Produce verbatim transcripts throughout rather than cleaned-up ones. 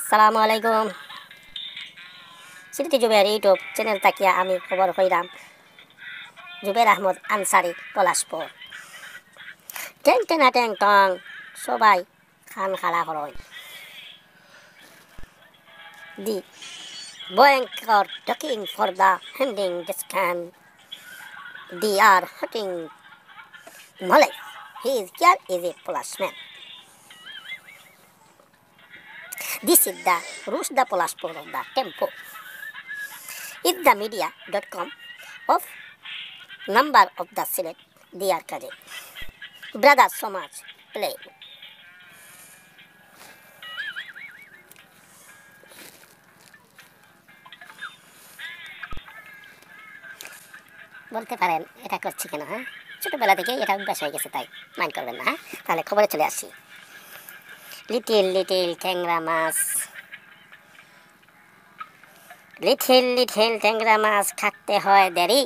আসসালামু আলাইকুম। স্মৃতি জুবের YouTube channel থাকিয়া আমি খবর কইরাম জুবের আহমদ আনসারি পলাশপুর। টেন টেনা টেং টং, সবাই কান খাড়া করইন। The Bhayankar ducking for the hunting descant. They are hunting Malay. He is here is a policeman. This is the Rush the Palaspur of the tempo. It's the media dot com of number of the Sylhet they are carrying. Brother so much play. বলতে পারেন, "এটা করছি কেন, হ্যাঁ?" ছোটবেলা থেকে এটা অভ্যাস হয়ে গেছে, তাই মাইন্ড করবেন না, হ্যাঁ? তাহলে খবরে চলে আসি। লিটিল লিটিল ট্যাংরা মাছ, লিটিল লিটিল ট্যাংরা মাছ কাটতে হয় দেরি।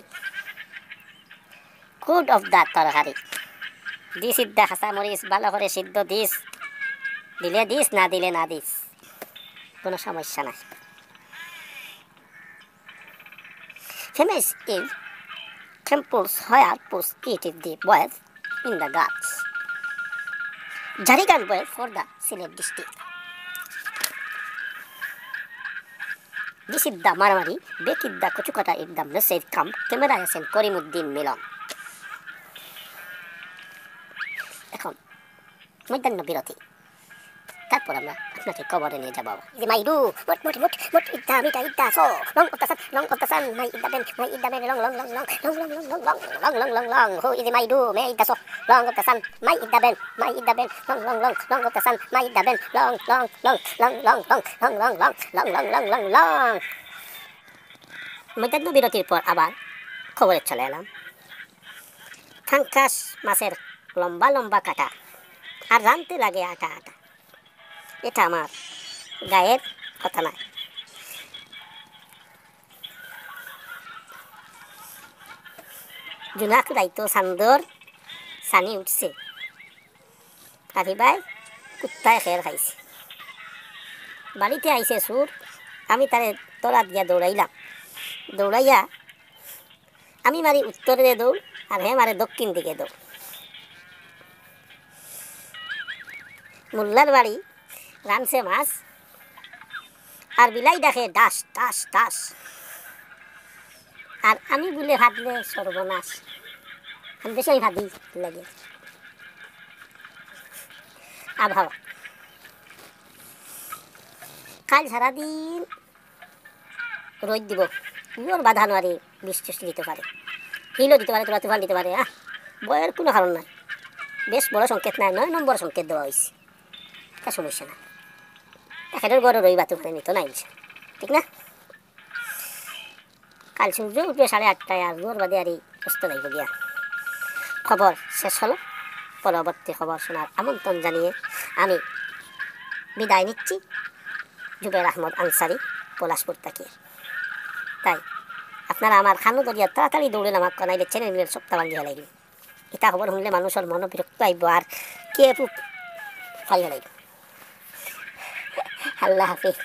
কুড অফ দা তরকারি। দিস ইদ্দা কাঁচা মরিচ, ভালো করে সিদ্ধ দিস। দিলে দিস, না দিলে না দিস, কোনো সমস্যা নাই। Famous is temples where push it is the boys in the girls. Jarigan boy for the Sylhet district. This is the মারামারি, back is the Kochukata, is the message come, camera আছেন করিমউদ্দিন মিলন। এখন মধ্যাহ্ন বিরতি, তারপর আমরা আপনাকে কবরে নিয়ে যাবো। ইদে মাইরু, মুট, মুট, মুট, মুট, ইদ্দা, মিটা, ইদ্দা, so, long of the sun, long of the sun, my ইদ্দা বেন, my ইদ্দা Ben, long, long, long, long, হো, ইদে মাইরু, মে ইদ্দা so, long of the sun, my ইদ্দা বেন, my ইদ্দা Ben, long, long, long, long of the sun, my ইদ্দা Ben, long, long, long, long, long, long, long, long, long, long, long, long, long, long, long। মধ্যাহ্ন বিরতির পর আবার খবরে চলে এলাম। পাঙ্গাস মাছের লম্বা লম্বা কাটা, আর রানতে লাগে আটা আটা। এটা আমার গায়ের কথা নয়। জুনাক রাইতো চান্দর চানি উঠছে। আরে ভাই, কুত্তায় খের খাইছে। বাড়িতে আইছে চুর, আমি তারে তলা দিয়া দৌড়াইলাম। দৌড়াইয়া আমি মারি উত্তরে দৌড়, আর হে মারে দক্ষিণ দিকে দৌড়। মোল্লার বাড়ি রানছে মাছ, আর বিলাই ডাকে ডাস, ডাস, ডাস। আর আমি বুলে ফাদলে সর্বনাশ। আমি বেশি আমি ফাদি লাগে। আবহাওয়া। কাল সারাদিন রইদ দিব। জোর বাধা নোয়ারে বৃষ্টি টিষ্টি দিতে পারে। হিলও দিতে পারে, তোরা তুফান দিতে পারে। আহ, ভয়ের কোনো কারণ নাই। বেশ বড় সংকেত নাই, নয় নম্বর সংকেত দেওয়া হয়েছে। তা সমস্যা না। একের ঘরে রইবা তুফানে নিত না ইনশা। ঠিক না? কাল সূর্য উঠবে সাড়ে আটটায়, আর জোর বাদে আর এই অস্ত যাইব গিয়া। খবর শেষ হলো। পরবর্তী খবর শোনার আমন্ত্রণ জানিয়ে আমি বিদায় নিচ্ছি জুবের আহমদ আনসারি পলাশপুর থেকে। তাই আপনারা আমার খানো দরিয়া তাড়াতাড়ি দৌড়ে নামাক্কা, নাইলে চ্যানেল মিলের সপ্তাহ ভাঙ্গি হেলাইবে। এটা খবর শুনলে মানুষের মনো বিরক্ত আইব আর কে এফ ফাই হেলাইব। আল্লাহ হাফিজ।